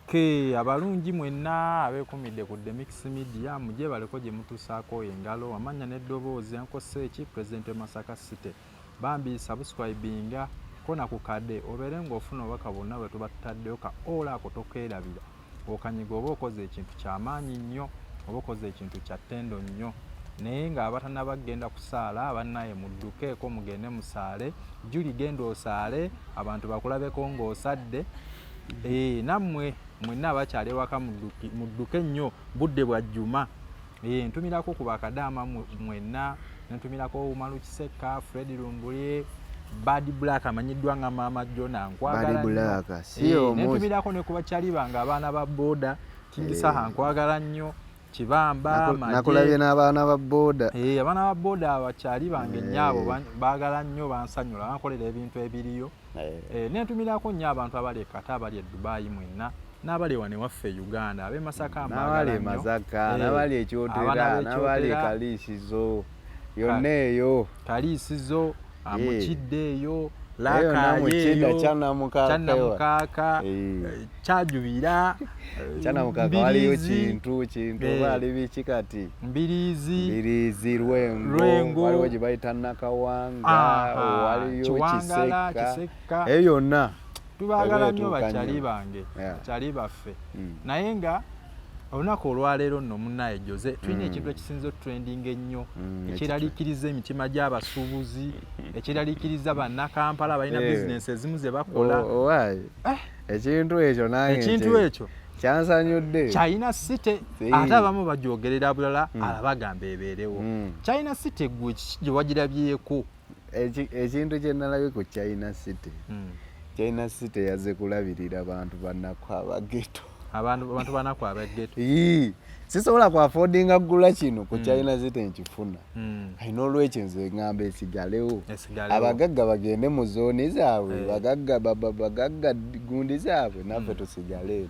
Okay, abalungi mwenna abeekumidde ku The Mix Media, mugyebaleko gye mutuusaako engalo, amannya n'eddoboozi. Ankose eki President we Masaka City. Bambi subscribinga kona ku kade obeere ng'ofuna obubaka bwonna bwe tuba tutaddeyo. Ka all ako tokeerabira, okanyiga oba okoze ekintu kyamaanyi nnyo, oba okoze ekintu kya ttendo nnyo. Naye ng'abatanaba kugenda kusaala, bannaye muddukeeko mugende musaale. Juli, genda osaale, abantu bakulabeko ng'osadde. Nammwe mwenna abakyali ewaka, mudduke nnyo, budde bwa jjuma. Ntumirako ku bakadaama mwenna, nentumirako Umaru Kisekka, Fred Lumbulye, Bad Black amanyiddwa nga Maama Jona, nkwagala. Nentumirako ne ku bakyali bange, abaana ba boda, King Saha, nkwagala nnyo, Kibamba. Nakulabye n'abaana ba boda. Abaana ba boda, abakyali bange nnyo, baagala nnyo, bansanyula, bankolera ebintu ebiriyo. Nentumirako nnyo abantu abali e Qatar, abali e Dubai mwenna, n'abali wano ewaffe e Uganda, ab'e Masaka. N'abali e Masaka, n'abali e Kyotera, n'abali e Kaliisizo yonna eyo. Kaliisizo, Mukidde eyo, Lakayeeyo, Kyannamukaaka, Kyajubira. Kyanamukaaka waliyo kintu kintu oba ali biki kati? Mbiriizi. Mbiriizi, Lwengo, waliwo gye bayita Nakawanga, waliyo Kisekka, eyo yonna. Tubaagala nnyo bakyali bange, bakyali baffe. Naye nga olunaku olwaleero nno, munnaye Jose, tulina ekintu ekisinza otrending ennyo, ekyeraliikiriza emitima gy'abasuubuzi, ekyeraliikiriza Bannakampala balina bizinesi ezimu ze bakola. Ekintu ekyo nange ekintu ekyo kyansanyudde. China City, ate abamu bajogerera bulala, alabagamba ebeerewo. China City, gwe kiki gye wagirabyeko? Ekintu kye nalabye ku China City, China City yazze kulabirira bantu bannaku abageto. Abantu banaku abageto. Ii, sisobola ku affordinga kugula kino ku China City nkifuna. Kati n'olwekyo nze ŋŋamba esigalewo. Esigalewo. Abagagga bagende mu zooni zaabwe, bagagga bagagga gundi zaabwe, naffe tusigale eno.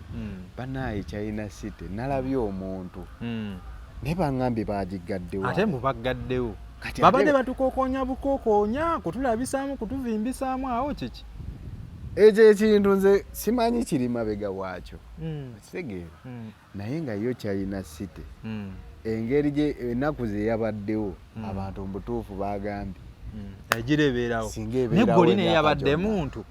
Bannaaye, China City nalabye omuntu, naye baŋŋambye bagigaddewo. Ate mbu baggaddewo. Kati babadde batukokoonya bukokoonya, kutulabisaamu, kutuvimbisaamu awo, kiki? Ekyo ekintu nze simanyi kiri mabega waakyo, okitegeera? Naye nga yo China City, engeri gye ennaku ze yabaddewo, abantu mu butuufu bagambye Egira ebeerawo. Singa ebeerawo Neggoli naye emyaka yabadde gyonna. muntu.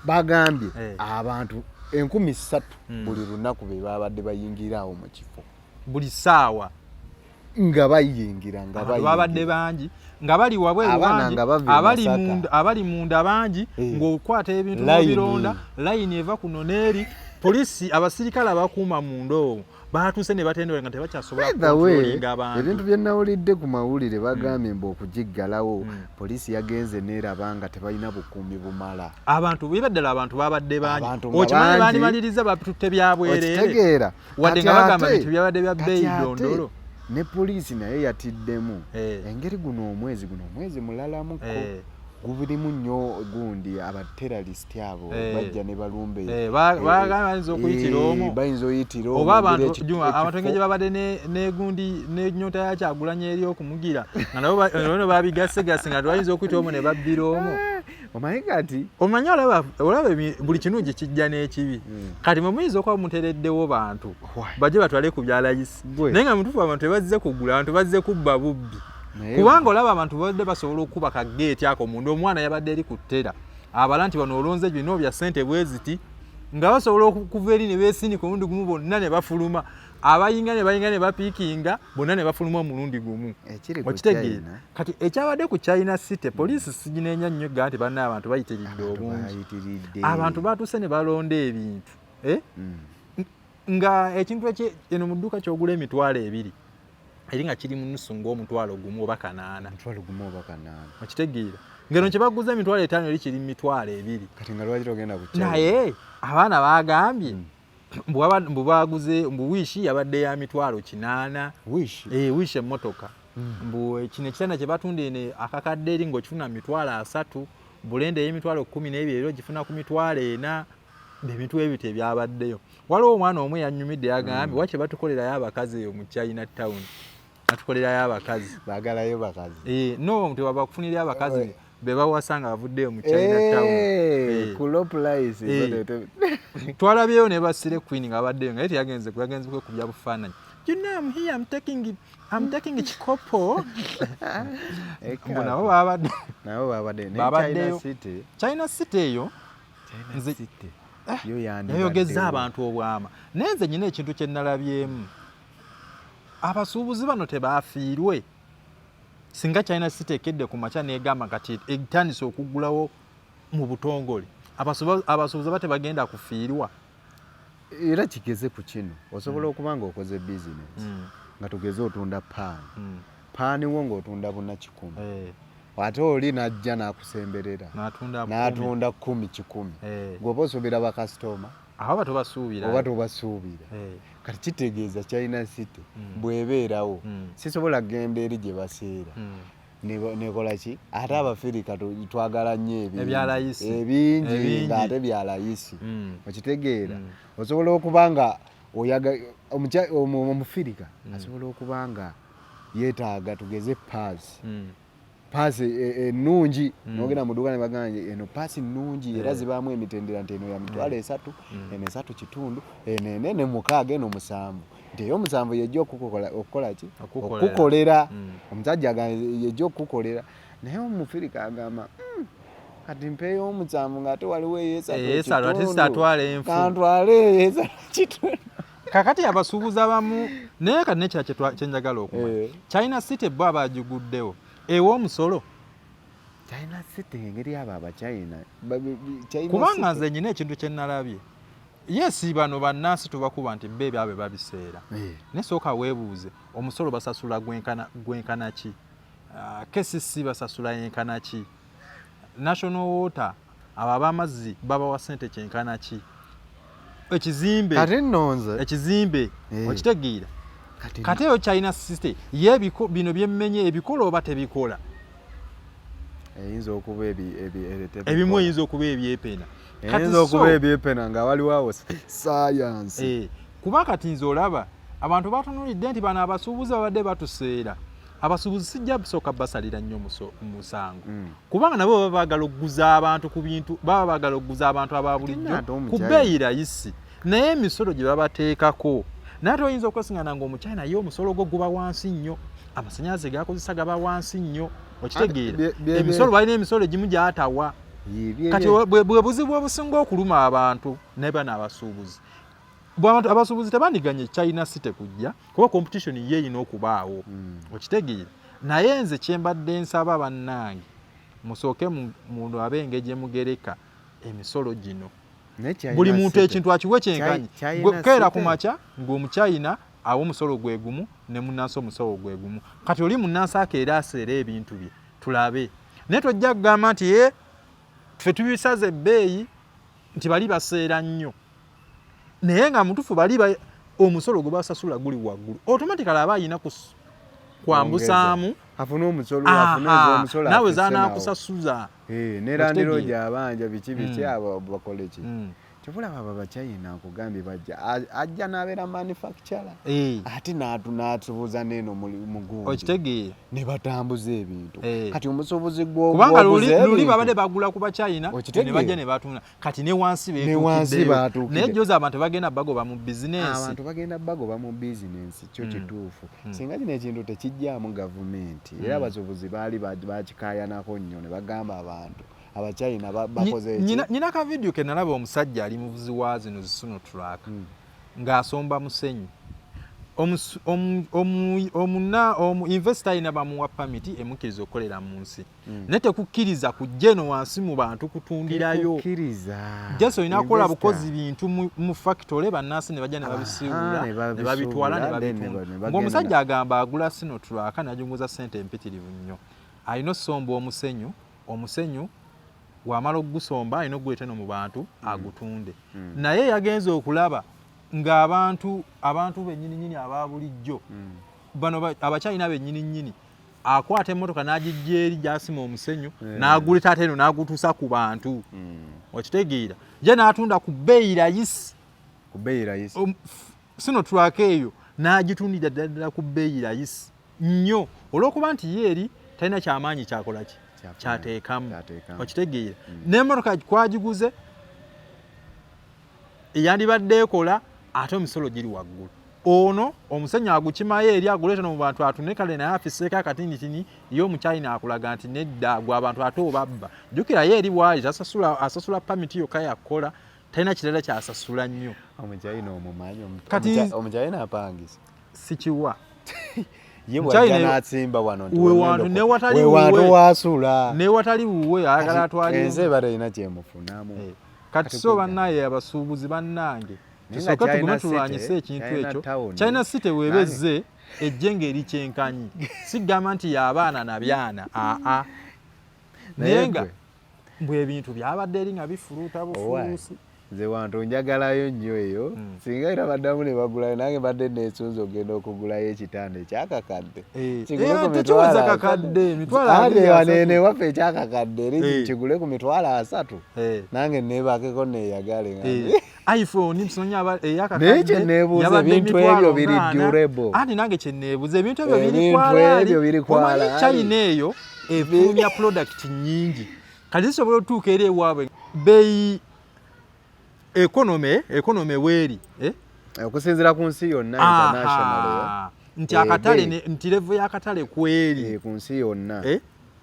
Bagambye abantu 3000 buli lunaku be babadde bayingira awo mu kifo. Buli ssaawa. Nga bayingira, nga abantu babadde bayingira. Bangi nga bali wabweru. Abaana bangi nga bava e abali Masaka. munda, abali munda bangi, ng'okwata ebintu Layini. n'obironda, layini eva kuno n'eri. Polisi, abasirikale abakuuma munda omwo batuuse ne batendera nga tebakyasobola By the way, controllinga abantu. Ebintu bye nawulidde ku mawulire, bagambye mbu okugiggalawo, poliisi yagenze neeraba nga tebalina bukuumi bumala. Abantu biba ddala, abantu babadde bangi. Abantu nga Okimanyi bangi. bandimaliriza batutte byabwereere. Okitegeera? Wadde Kati nga bagamba ate- bintu byabadde bya kati bbeeyi ate dondolo. Ne poliisi naye yatiddemu engeri guno omwezi, guno omwezi mulalamuko, gubirimu nnyo gundi, abaterrorist abo bajja ne balumbe. Bagamba bayinza okuyitira omwo. Bayinza oyitira omwo, Oba abantu engeri Juma, abantu engeri ekifo- gye babadde negundi nenyota ya Kyagulanyi eri okumugira nga nabo nabo babigasegase nga bayinza okuyita omwo ne babbira omwo. Omanyi kati Omanyi olaba buli kirungi kijja n'ekibi. Kati mwe muyinza okuba mutereddewo bantu Why? bajje batwale ku bya layisi, Gwe. naye nga mutuufu abantu tebazze kugula, abantu bazze kubba bubbi. Naye- Kubanga olaba abantu babadde basobola okukuba ka geeti ako munda, omwana yabadde eri ku ttera abala nti bano olonze bino bya ssente bwe ziti, nga basobola okuva eri ne beesindika omulundi gumu bonna ne bafuluma, abayinga ne bayinga ne bapiikinga bonna ne bafuluma omulundi gumu. Ekiri ku Okitegeera? China. Kati ekyabadde ku China City, poliisi siginenya nnyo ga nti banna abantu bayitiridde Abantu obungi. bayitiridde. Abantu batuuse ne balonda ebintu, eh? Nga ekintu eno mu dduuka kyogula 20,000 eri nga kiri mu nusu ng'omutwalo 1 oba 800. 10,000 oba 800. Okitegeera? Ngeno kye baguza 50,000 eri kiri mu 20,000. Kati nga lwaki togenda ku China? Naye abaana bagambye mbu baguze, mbu Wish yabadde ya 800,000. Wish? Wish emmotoka. Mbu kino ekitanda kye batunda eno akakadde eri ng'okifuna 30,000, blender ey'emitwalo 12 era ogifuna ku 40,000. Ebintu ebyo tebyabaddeyo. Waliwo omwana omu yanyumidde, yagambye waki batukolerayo abakazi eyo mu China Town, batukolerayo abakazi. Baagalayo bakazi. No, tebaba kufunirayo abakazi. Be bawasa nga bavuddeyo mu China Town. Ku low price. Twalabyeyo ne ba slay queen nga babaddeyo, nga ye teyagenze, yagenze kwekubya bufaananyi. "You know, I'm here, I'm taking kikopo." Mbu nabo babadde Nabo babadde ne Babaddeyo. China City. China City eyo China City yo yayogezza abantu obwama, naye nze nyina ekintu kye nalabyemu, abasuubuzi bano tebafiirwe singa China City ekedde ku makya negamba kati etandise okuggulawo mu butongole. Abasuubuzi aba tebagenda kufiirwa. Era kigeze ku kino, osobola okuba nga okoze bizinesi, nga tugeze otunda paani, paani wo ng'otunda 400, ate oli najja n'akusemberera n'atunda 10. N'atunda 10 100. Gweoba osuubira bakasitoma? Awo oba tobasuubira. Oba tobasuubira. Kati kitegeeza China City bw'ebeerawo, sisobola kugenda eri gye baseera nekola ki? Ate Abafirika twagala nnyo ebingi. Ebya layisi. Ebingi. Ebingi. Ng'ate bya layisi. Okitegeera? Osobola okuba nga Omufirika asobola okuba nga yeetaaga, tugeze, paasi, paasi ennungi, nogenda mu dduuka ne bagamba nti eno paasi nnungi, era zibaamu emitendera nti eno ya 30,000, eno 3.5, eno enene 6, eno 7, nti ey'omusanvu yejja okukola ki? Okukukolera. Okukukolera. Omusajja agamba yejja okukukolera, naye Omufirika agamba, kati mpeeyo omusanvu ng'ate waliwo eyesatu Eyesatu, ate ekitundu. sitatwala enfu." Kantwale eyesatu kitundu. Kakati abasuubuzi abamu, naye kati nekira kyenjagala okumanya, China City bo abagiguddewo ewa omusolo? China City, engeri abo Abachina China Kubanga City. Nze nyina ekintu kye nalabye, yes, bano bannansi tubakuba nti bo ebyabwe babiseera, naye sooka weebuuze, omusolo basasula gwenkana ki? Ah, KCC basasula yenkana ki? National Water, abo ab'amazzi babawa ssente kyenkana ki? Ekizimbe Kati nno nze ekizimbe okitegeera? Kati Kati eyo China City ye bino byemmenye ebikola oba tebikola? Eyinza okuba Ebimu tebikola. Eyinza okuba ebyepena. Kati Eyinza okuba ebyepena nga waliwo awo sayansi. Kuba kati nze olaba abantu batunulidde nti bano abasuubuzi babadde batuseera. Abasuubuzi sijja busooka basalira nnyo musango, kubanga nabo baba baagala okuguza abantu ku bintu, baba baagala okuguza abantu aba bulijjo Ate ku omukyala. bbeeyi rayisi, naye emisolo gye babateekako, naye ate oyinza okwesingana nga Omuchina ye omusolo gwo guba wansi nnyo, amasanyalaze gakozesa gaba wansi nnyo, okitegeera? Emisolo, balina emisolo egimu gyatawa. Kati bwe buzibu obusinga okuluma abantu ne bano abasuubuzi. Bw'abantu abasuubuzi tebandiganye China City kujja, kuba competition ye erina okubaawo, okitegeera? Naye nze kyembadde nsaba, bannange, musooke mulabe engeri gye mugereka emisolo gino. Buli muntu ekintu akiwe kyenkanyi. Keera ku makya ng'Omuchina awa omusolo gwe gumu ne munnansi omusolo gwe gumu. Kati oli munnansi akeera aseera ebintu bye, tulabe. Naye tojja kugamba nti ye ffe tubisaza ebbeeyi nti bali baseera nnyo, naye nga mutuufu bali omusolo gwe basasula guli waggulu, automatically aba ayina kwambusaamu. Afune omusolo, afune omusolo. Naawe zanaakusasuza. Ne landlord abanja biki biki, abo bakole ki? Kyobulaba abo Abachina nkugambye bajja, ajja n'abeera manufacturer, ate n'atubuuza neeno mugundi. Okitegeera? Ne batambuza ebintu. Kati omusuubuzi Kubanga luli babadde bagula ku Bachina ne bajja ne batunda, kati ne wansi betuukiddeyo, naye jozi abantu bagenda bagoba mu bizinensi. Abantu bagenda bagoba mu bizinensi, kyo kituufu. Singa kino ekintu tekijjaamu gavumenti, era abasuubuzi baali bakikayanako nnyo ne bagamba abantu Abachina bakoze eki. Nyina ka video ke nalaba, omusajja ali muvuzi wa zino zi Sinotruk ng'asomba musenyu. Omuna investor alina bamuwa permit emukkiriza okukolera mu nsi, naye tekukkiriza kujja eno wansi mu bantu kutundirayo. Just olina kukola bukozi bintu mu factory, bannansi ne bajja ne babisiibula ne babitwala ne babitunda. Ng'omusajja agamba agula Sinotruk n'ajunguza ssente empitirivu nnyo. Alina osomba omusenyu, omusenyu wamala okugusomba alina okuguleeta eno mu bantu agutunde. Naye yagenze okulaba ng'abantu, abantu bennyininyini aba bulijjo, bano Abachina bennyininyini, akwata emmotoka n'agijja eri gy'asima omusenyu, n'aguleta ate eno n'agutuusa ku bantu, okitegeera? Ye n'atunda ku bbeeyi rayisi. Ku bbeeyi rayisi. Sinotruk eyo n'agitundira ddala ddala ku bbeeyi rayisi nnyo, olw'okuba nti ye eri talina kyamaanyi kyakola ki. Kyateekamu, okitegeera? N'emmotoka kwagiguze eyandibadde ekola, ate omisolo giri waggulu. Ono omusenyu agukimayo eri, aguleeta no mu bantu atune, kale naye afiseeko akatinitini. Ye omukyayina akulaga nti nedda, gwe abantu ate obabba. Jjukira ye eri bwali tasasula, asasula pamiti yokka yakola, talina kirala kyasasula nnyo. Omukyayina omumanyi? Kati Omukyayina apangisa. Sikiwa. Ye bwajja n'atsimba wano nti We wantu newatali we wantu wuwe. Wasula. Newatali wuwe ayagala atwale. Ensi eba terina kyemufunamu. Eh, kati so bannaye abasuubuzi bannange, Naye nga tusooke tugume China tulwanyise City, ekintu China ekyo. Town. China City weeba ezze, ejje ng'eri kyenkanyi, sigamba nti y'abaana na byana, aa, naye nga gwe. Mbwe ebintu byabadde eri nga bifuluuta Owaaye. bufuluusi. Nze wantu njagalayo nnyo eyo. Singa era baddamu ne bagulayo, nange badde neesunze ogenda okugulayo ekitanda ekyakakadde. Eh, Kigule eh, ku tekiweza 30,000. kakadde, emitwalo Ate abiri, wano asatu. eno ewaffe ekyakakadde eri kigule ku 30,000. Nange neebakeko neeyagale nga Eh, iPhone msonya eyakakadde Naye kye neebuuza, yabadde ebintu emitwalo ebyo biri ng'ana. durable. Anti nange kye neebuuza, ebintu ebyo biri Ebintu kwalaali. ebyo biri Omanyi kwalaali. China eyo efulumya product nnyingi, kati zisobola otuuka eri ewaabwe beeyi economy weeri, eh? Okusinziira ku nsi yonna international. Aha. Nti Eh, akatale beeyi. nti level y'akatale kweri. Eh, ku nsi yonna. Eh?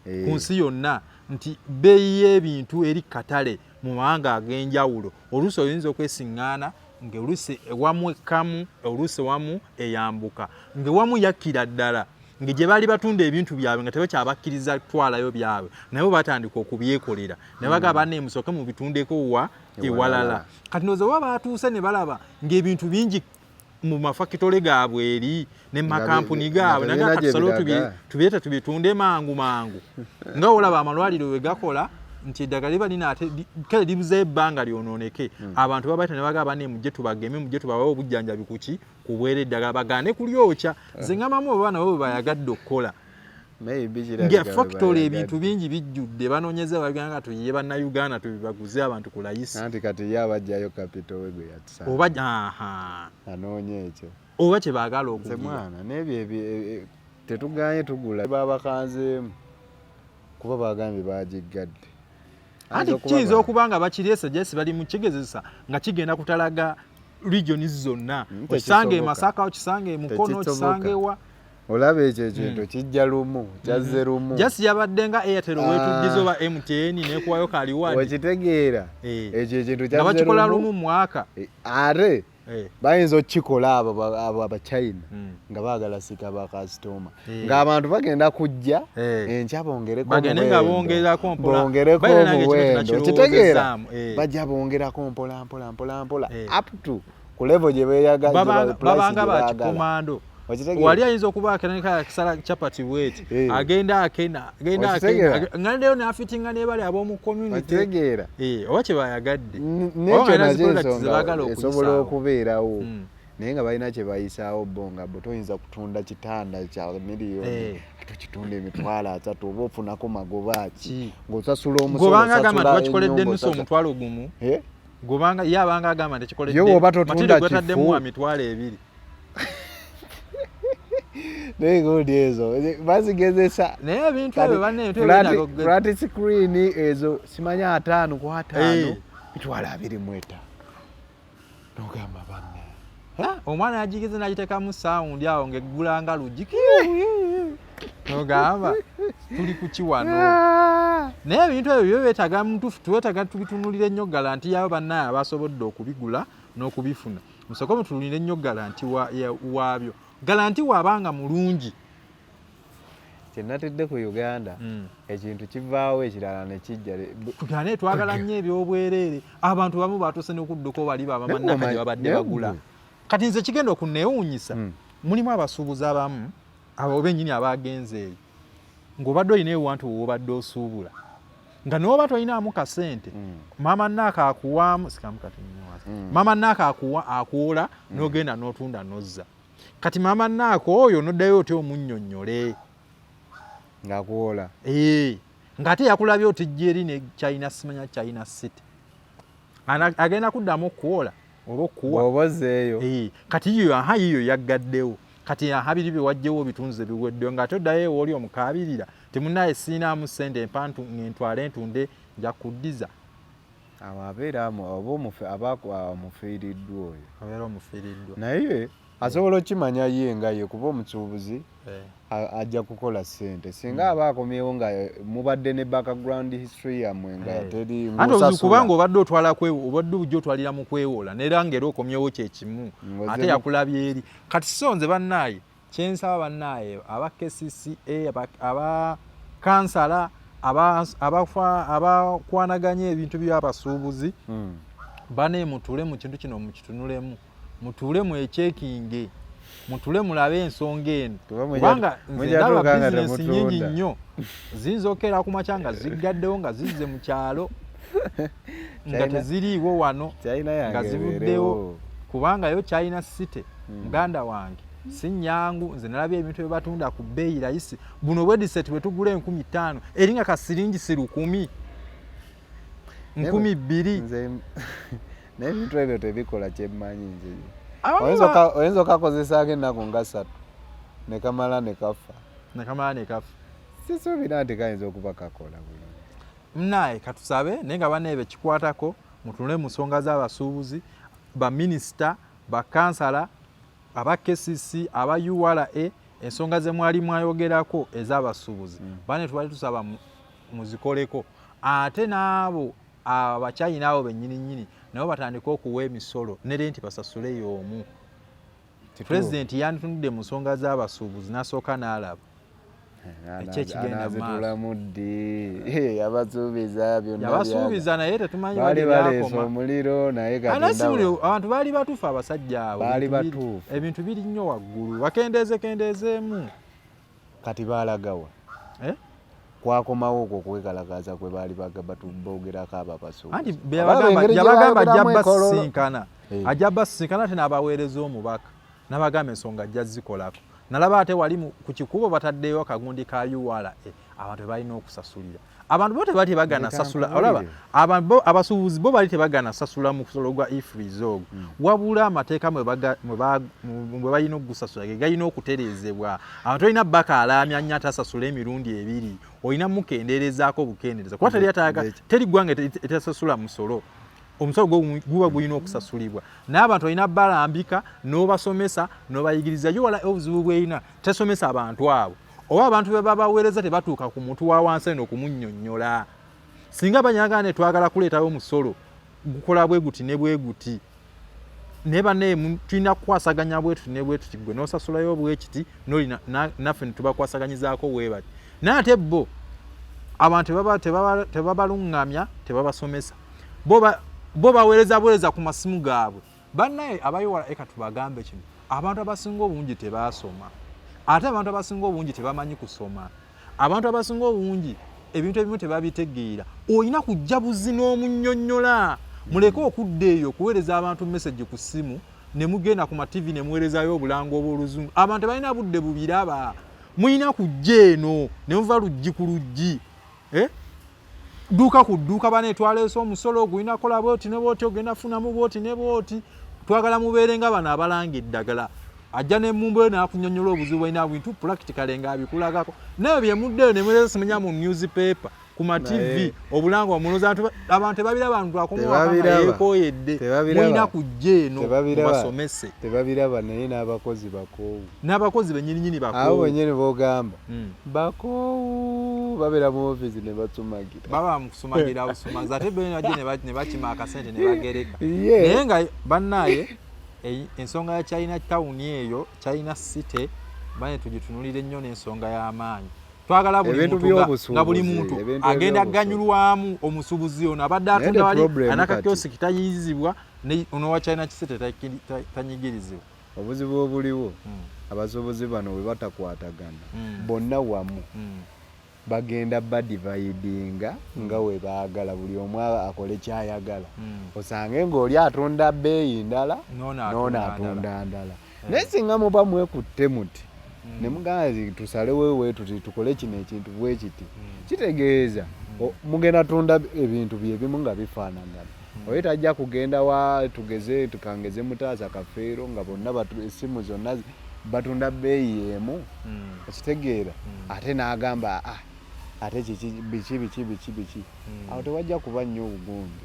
Eh. Ku nsi yonna, nti bbeeyi y'ebintu eri katale mu mawanga ag'enjawulo, oluusi oyinza okwesiŋŋaana ng'oluusi ewamu ekkamu, oluusi ewamu eyambuka, ng'ewamu yakkira ddala, nga gye baali batunda ebintu byabwe nga tebakyabakkiriza kutwalayo byabwe, nabo batandika okubyekolera ne bagamba, banne musooke mubitundeko wa ewalala. Kati ndowooza oba baatuuse ne balaba ng'ebintu bingi mu mafakitole gaabwe eri ne mu makampuni nga gaabwe, tebirina naga gye katusale biraga. tubireete tubitunde mangu mangu, nga olaba amalwaliro we gakola nti eddagala liba lina ate kale libuzeyo ebbanga lyonooneke. Abantu babaita ne bagamba, banne mujje tubageme, mujje tubawe obujjanjabi kuki ku bwere, eddagala bagaane kulyokya. Nze ngamamu oba nabo bwe bayagadde okukola Maybe nga kirabika bwe factory bayagadde. Ebintu bingi bijjudde, banoonyeza bagamba nga tuyiye bannayuganda tubibaguze abantu ku layisi. Anti kati ye abajjayo capital we gwe yatusanga. Oba aha. Anoonya ekyo. Oba kye baagala Nze okugira. Mwana n'ebyo tetuganye tugula, babakanzeemu kuba bagambye bagiggadde. Anti Ayinza okuba kiyinza okuba nga bakireese jesi bali mu kigezesa nga kigenda kutalaga regions zonna, okisange e Tekisoboka. Masaka, okisange e Mukono, Tekisoboka. okisange wa. Olaba ekyo ekintu kijja lumu, kyazze lumu. Jasi yabadde nga Airtel wetuddiza Ah. oba MTN nekuwayo kaliwadi. Okitegeera? Eh. Ekyo ekintu Nga kyazze bakikola lumu. lumu mu mwaka. Eh, ate bayinza okukikola abo abachina nga baagala sika bakasitoma, ng'abantu bagenda kujja enkya bongereko Bagende nga omuwendo. bongerako mpola. Bongereko Baira nange kino omuwendo, tunakirowoozezaamu, okitegeera? eh. Bajja bongerako mpola mpola mpola mpola Eh. up to ku level gye beeyaga price Babanga gye baagala. bakikomando. Okitegeera? Wali ayinza okuba akeneka akisala chapati bweti, agenda akena, agenda Okitegeera? akena, nga leero n'afitinga n'ebali ab'omu community. Okitegeera? Eh, oba kye bayagadde. Oba N'ekyo nga nakyo nazi products ze ensonga baagala esobola okuyisaawo. okubeerawo, naye nga balina kye bayisaawo bo, nga bo toyinza kutunda kitanda kya miliyoni ate okitunda 30,000, oba ofunako magoba ki? Ki? Ng'osasula omusolo, Gobanga agamba nti osasula bakikoledde ennyumba, nusu 10,000. Eh? Gobanga ye abanga agamba nti kikoledde Ye bw'oba totunda material gwataddemu kifu. wa 20,000. Naye gundi ezo bazigezesa. Naye ebintu Kati ebyo banne, ebintu ebyo birina flat screen ezo simanyi 50 ku 50, 25,000, nogamba banne. Ah, omwana yagigeze n'agiteekamu sound awo ng'eggula nga luggi, nogamba tuli ku ki wano? Naye ebintu ebyo byo beetaaga mutuufu, twetaaga tubitunulire nnyo guarantee yabo. Bannaye abasobodde okubigula n'okubifuna, musooke mutunulire nnyo guarantee waabyo, guarantee waabanga mulungi. Kyenatidde ku Uganda, ekintu kivaawo ekirala ne kijja. Tugane twagala nnyo ebyobwereere. Abantu bamu batuuse n'okudduka bali babamannaka gye babadde Naye bagula. Kati nze kigenda okunneewuunyisa, mulimu abasuubuzi abamu abo bennyini abagenze eyo, ng'obadde olina ewantu w'obadde osuubula, nga n'oba tolinaamu kasente, maama naaka akuwaamu sikamu kati nnyo. Maama naaka akuwa akuwola, n'ogenda n'otunda n'ozza. Kati maama naaka oyo n'oddayo otya omunnyonnyole? Ng'akuwola. Ee, ng'ate yakulabye otijja eri ne China, simanya China City. Agenda kuddamu okuwola oba okuwa? Bw'oba ozzeeyo. Ee, kati yiyo aha yiyo yaggaddewo, kati aha biri bye wajjewo obitunze biweddewo, ng'ate oddayo ewooli omukaabirira. Timunaye siinaamu ssente, empantu ngentwale ntunde, nja kuddiza. Awo abeera oba aba omufiiriddwa oyo. Abeera omufiiriddwa. Naye asobola okimanya ye nga ye, kuba omusuubuzi ajja kukola ssente singa aba akomyewo nga mubadde ne background history yammwe nga teri. Anti obuzibu kubanga obadde otwala obadde bujja otwalira mu kwewola, neera nga era okomyewo kyekimu, ate yakulabye eri. Kati so nze bannaaye kyensaba, bannaaye aba KCCA, aba kansala, abakwanaganya ebintu by'abasuubuzi, bane mutuule mu kintu kino, mukitunulemu, mutuule mwekyekinge, mutuule mulabe ensonga eno, kubanga nze ndaba bizinesi nyingi nnyo ziyinza okukeera ku makya nga ziggaddewo, nga zizze mu kyalo, nga teziriiwo wano, nga zivuddewo, kubanga yo China City, muganda wange, si nnyangu. Nze nalabye ebintu bye batunda ku bbeeyi layisi. Buno bwediset bwe tugula 5000, eri nga kasiringisi 1000, 2000. Naye ebintu ebyo tebikola. Kyemmanyi nze, oyinza okakozesaako ennaku nga 3 nekamala nekafa. Nekamala nekafa. Sisuubira nti kayinza okuba kakola bulungi. Naye katusabe, naye nga bannaye bekikwatako, mutunule mu nsonga z'abasuubuzi, baminisita, bakansala, aba KCC, aba URA, ensonga ze mwali mwayogerako ez'abasuubuzi, bane tubali tusaba muzikoleko. Ate n'abo abachina abo bennyini nnyini nabo batandike okuwa emisolo ne renti basasule y'omu. Pulezidenti yanditunudde mu nsonga z'abasuubuzi n'asooka n'alaba ekyekigenda. Anazitulamu ddi? Yabasuubiza byonna. Yabasuubiza, naye tetumanyi. Baali baleese omuliro, naye kati abantu baali batuufu, abasajja abo. Baali batuufu. Ebintu biri nnyo waggulu, bakendeeze kendeezeemu. Kati baalagawa? Eh? Kwakomawo okwo okwekalakaasa kwe baali boogerako abo abasuubuzi. Anti yabagamba ajja basisinkana, ajja basisinkana, ate n'abaweereza omubaka n'abagamba ensonga ajja zikolako. Nalaba ate wali ku kikubo bataddeyo akagundi ka URA, abantu balina okusasulira. Abantu bo tebali tebagana sasula, olaba abantu abasuubuzi bo bali tebagana sasula musolo gwa EFRIS ogwo, wabula amateeka mwe balina okugusasula ge galina okutereezebwa. Abantu olina bakaalaamya nnyo, atasasula emirundi ebiri olina mukendeerezaako bukendeereza, kuba teri atayaga, teri ggwanga etasasula musolo. Omusolo gwo guba gulina okusasulibwa, naye abantu olina balambika n'obasomesa n'obayigiriza. Yo wala obuzibu bwerina, tesomesa abantu abo, oba abantu be babaweereza tebatuuka ku muntu wa wansi eno okumunnyonnyola. Singa banyaga ne twagala kuleetawo omusolo gukola bwe guti ne bwe guti, naye bannaye tulina kukwasaganya bwe tuti ne bwe tuti, gwe n'osasulayo bwe kiti, noli naffe ne tubakwasaganyizaako bwe bati. Naye ate bo abantu tebabaluŋŋamya, tebabasomesa. Bo baweereza buweereza ku masimu gaabwe. Bannaye abayiwala eka, tubagambe kino: abantu abasinga obungi tebaasoma, ate abantu abasinga obungi tebamanyi kusoma, abantu abasinga obungi ebintu ebimu tebabitegeera. Olina kujja buzi n'omunnyonnyola. Muleke okudda eyo okuweereza abantu message ku ssimu, ne mugenda ku mativi ne muweerezayo obulango obw'oluzungu. Abantu tebalina budde bubiraba. Mulina kujja eno ne muva luggi ku luggi, eh? Dduuka ku dduuka, bane twaleese omusolo gulina kola bwoti ne bwoti, ogenda funamu bwoti ne bwoti. Twagala mubeere nga bano abalanga eddagala, ajja nemumbo n'akunyonnyola obuzibu bwalina, bintu practically ng'abikulagako. Naye byemuddeyo ne muleeta simanya mu newspaper, ku ma TV, obulango omuloza abantu tebabiraba. Abantu akomawo nga yeekooyedde. Mulina kujja eno mubasomese. Tebabiraba, naye n'abakozi bakoowu. N'abakozi bennyininyini abo bakoowu. Bennyini bogamba bakoowu, babeera mu ofiisi ne basumagira. Baba mukusumagira busumazi, ate bo bajja ne bakima akasente ne bagereka. Ye naye nga bannaaye ensonga ya China Town eyo, China City, bane tugitunulire nnyo n'ensonga y'amaanyi. Twagala buli Ebintu muntu nga buli by'obusuubuzi, muntu ebintu agenda eby'obusuubuzi. Ganyulwamu. Omusuubuzi ono abadde Naye atunda the wali problem alina kati- kakiyosiki tayiyizibwa, ne ono wa China City tanyigirizibwa. Obuzibu obuliwo, abasuubuzi bano bwe batakwatagana bonna wamu, bagenda badividinga nga we baagala, buli omu akole kyayagala. Osange ng'oli atunda bbeeyi ndala, n'ono n'ono atunda atunda ndala. Naye singa muba mwekutte muti ne mugamba nti tusalewo bwe tuti, tukole kino ekintu bwe kiti, kitegeeza mugenda tunda ebintu byebimu nga bifaanagana. Oye tajja kugenda wa, tugeze, tukangeze Mutaasa, Kafeero, nga bonna essimu zonna batunda bbeeyi emu. Okitegeera? Ate n'agamba, ah, Ate kiki, biki biki biki biki, awo tewajja kuba nnyo obugundi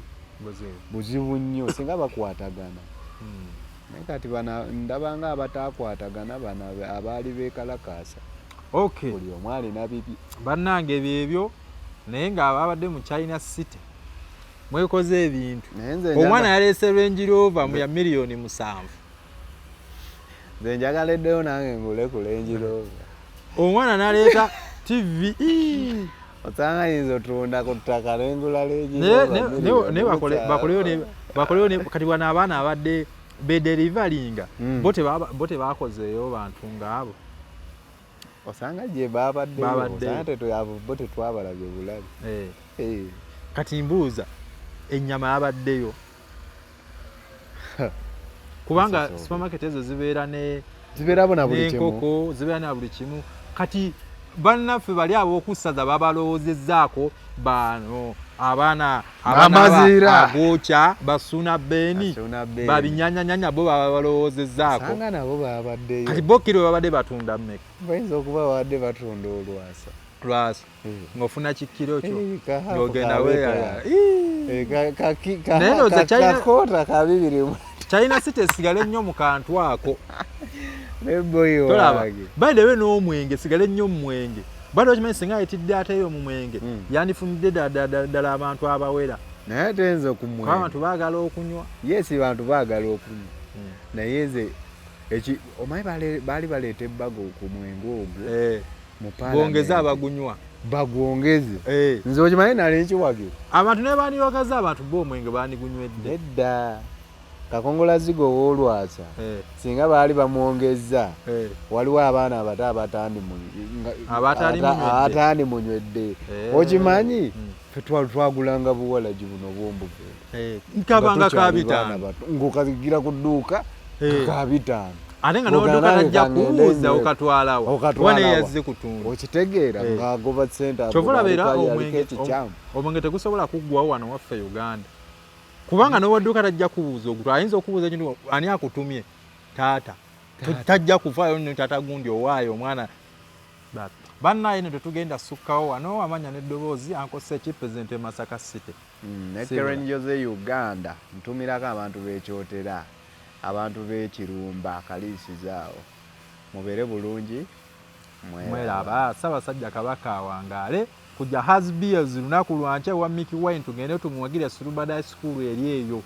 buzibu nnyo singa bakwatagana. Naye kati bana ndabanga abatakwatagana, bano abaali beekalakaasa, buli omu alina bibi. Bannange, byebyo, naye nga ababadde mu China City mwekoze ebintu. Naye nze Omwana yaleese Range Rover mu ya miliyoni 7. Nze njagala eddeyo nange ngule ku Range Rover. Omwana n'aleeta TV. Osanga yinza otunda ku ttaka nengula Range Naye Rover miliyoni naye 7. bakoleyo kati wano abaana abadde bederivalinga, bo tebakozeeyo bantu ngaabo. Osanga gye babaddeyo. Babaddeyo. Osanga bo tetwabalabye bulabi. Eh. Kati mbuuza, ennyama yabaddeyo? Kubanga Nsosobe. supermarket ezo zibeera ne Zibeerabo na buli kimu. N'enkoko zibeera na buli kimu. Kati bannaffe bali ab'okussaza babalowoozezzaako bano abaana Bamaziira. Agookya basuna beeni. Basuna Beeni. Babinyanyanyanya, bo baba balowoozezzaako. Osanga nabo babaddeyo. Kati bo kiro babadde batunda mmeka? Bayinza okuba babadde batunda olwasa. Lwasa. Eh. Ng'ofuna kikiro kyo. Eh, ka half ng'ogenda ka weeyala. bitaano. Eh, Naye ndowooza kakoota ka bibiri mu China City esigale nnyo mu kantu ako. Ne boyi Tolaba. wange. By the way, n'omwenge sigale nnyo mu mwenge. Bado okimanyi singa ayitidde ateeyo mu mwenge, yandifunidde ddala ddala ddala abantu abawera. Naye ate nze ku Kuba mwenge, abantu baagala okunywa. Yes, bantu baagala okunywa, naye nze omanyi baali baleeta ebbago ku mwenge ogwo mu Bongeze Parliament. Abagunywa. Bagwongeze. Nze okimanyi nali nkiwagira. Abantu ne bandiwagaza, abantu bo omwenge bandigunywedde. Nedda, kakongolazigo ow'olwasa, singa baali bamwongezza, waliwo abaana abato Abatali munywedde. Abatandimunywedde. Okimanyi ffe twagulanga buwalagi buno bwombuveera. Kabanga ka 5. Ng'okagira ku dduuka ka 5. Ate nga Ng'ogamba n'odduuka nange tajja kangende kubuuza nyweko. okatwalawa. Okatwalawa. Kuba naye yazze kutunda. Okitegeera? Ng'agoba sente. Kyova olaba era aliko omwenge ekikyamu. Omwenge tegusobola kuggwawo wano waffe Uganda, kubanga n'owadduuka tajja kubuuza ogutwa. Ayinza okubuuza ekintu, ani akutumye? Taata. Tajja kuvaayo nno taata gundi owaayo omwana. Bannaye no tetugenda sukkawo wano. Amanya n'eddoboozi, Ankose ki, president e Masaka City. Ne Sibula. Karen Jose Uganda, ntumirako abantu b'Ekyotera, abantu b'Ekirumba, Kaliisizaawo. Mubeere bulungi. Mweraba. Ssaabasajja Kabaka awangaale. Kujja Hasbiers lunaku lwankya wa Mickey Wine, tugende tumuwagire Surubada School eri eyo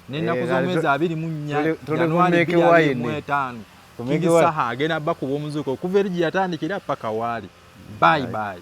n'ennaku Eh, z'omwezi 24 tuli ku Januari Mickey 2025. Ku Mickey King Wine. Saha agenda bakuba omuzuko okuva eri gye yatandikira paka waali. Bye bye. Bye.